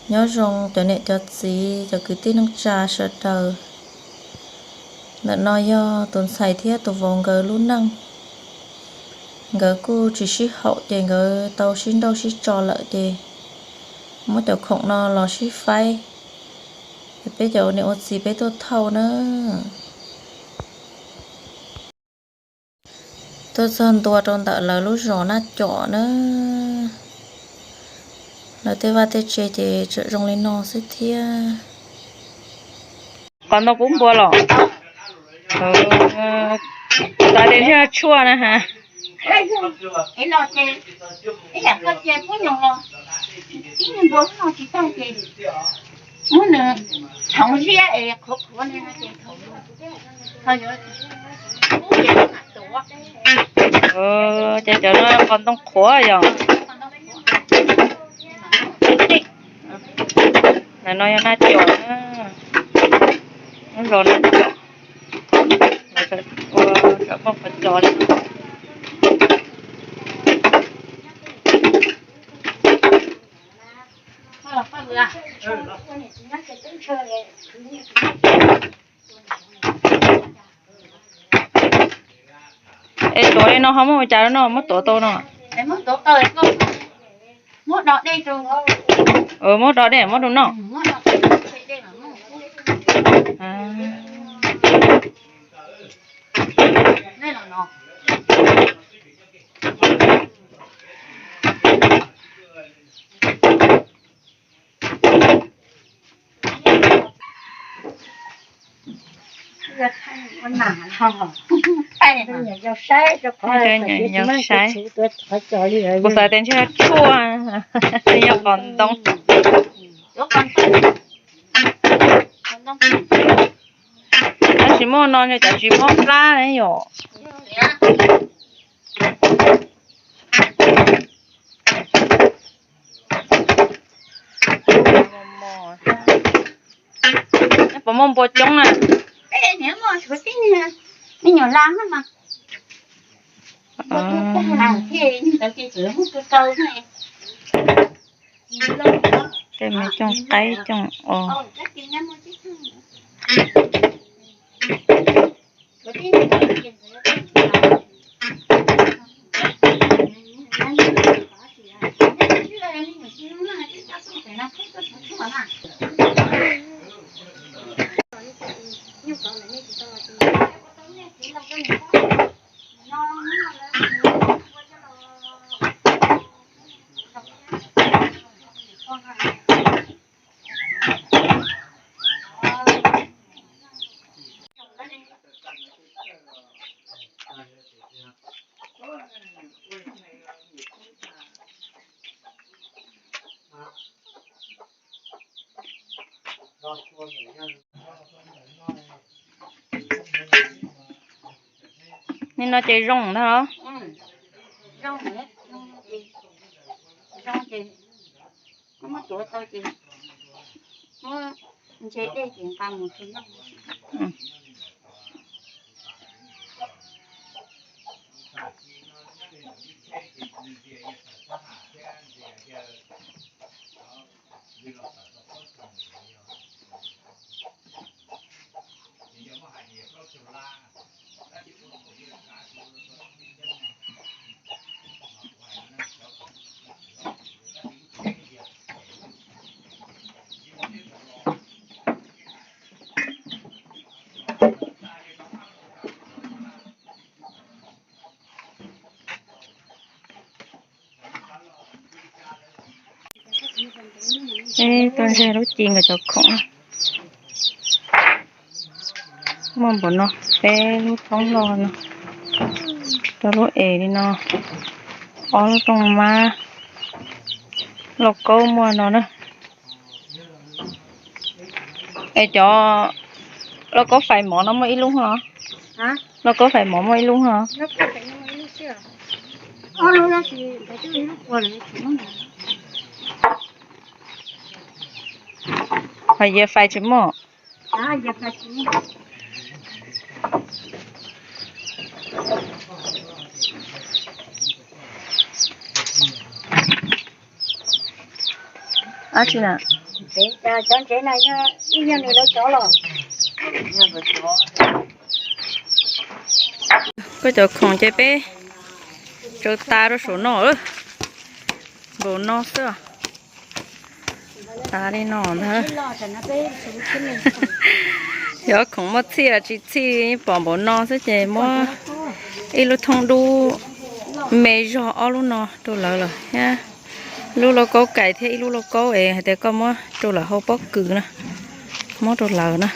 Nyob zoo cov niam cov txiv, cov kwv tij neej tsa sawv daws. Ntawm no yog tus ntxhais thiab tus vauv nkawd lub neej. Nkawd kuj tsis sib haum ces nkawd tau sib nrauj sib tso lawm ces muab cov khoom no los sib faib. Es peb cov niam ua txiv peb tuaj thauj na. Tuaj txog ntua rau ntawm lawv lub zos Naj Cos na. Lawv tej vaj tej tse ces tseem zoo li no xwb thiab. Qos ntoo pub npua los? Xav tias ntshe tshuaj na ha. Ces cov no qos ntoo qhuav yog? Ntawm no yog Naj Cos, lub zos Naj Cos, ua tsam muaj qhov cos li. Es tuav li no ho muab ua cas no, muab tuav tau no? Muab do dej muab rau noj. Kuv xav tias ntshe tshuaj, yog qos ntoo. Tab sis muaj no ntshe cov tsis mob plab ne yom. Puas muaj npua coob na? Me nyuam la mas. Tej me cooj qaib cooj os. Nim no ces zoo ntag los? Zoo ces, zoo ces, muab tuav tau ces muab ntse dej ces nqa mus rau noj. Peb tuaj ntsia lub ci nkawd cov khoom. Muaj npaum no, peb lub thoob loj no, rau lub es li no, ob lub rooj mab, lauj kaub muaj no na. Es cov lauj kaub fais mov no muaj ib lub los? Lauj kaub fais mov muaj ib lub los? Ho yias fais tsis muaj. Dab tsi na? Cov ntsev no yog ib nyuag nws lawv cov los. Koj cov khoom ces peb tsaws tas rau saum no, npaum no xwb. Tas li no ntag. Cov khoom muaj txhij tsis txhij pom npaum no xwb ces muab ib lub thoob dub me zog ob lub no rau lawv lawm thiab. Lub lauj kaub kais thiab ib lub lauj kaub es hais tias koj muab rau lawv hau pob kws na, muab rau lawv na.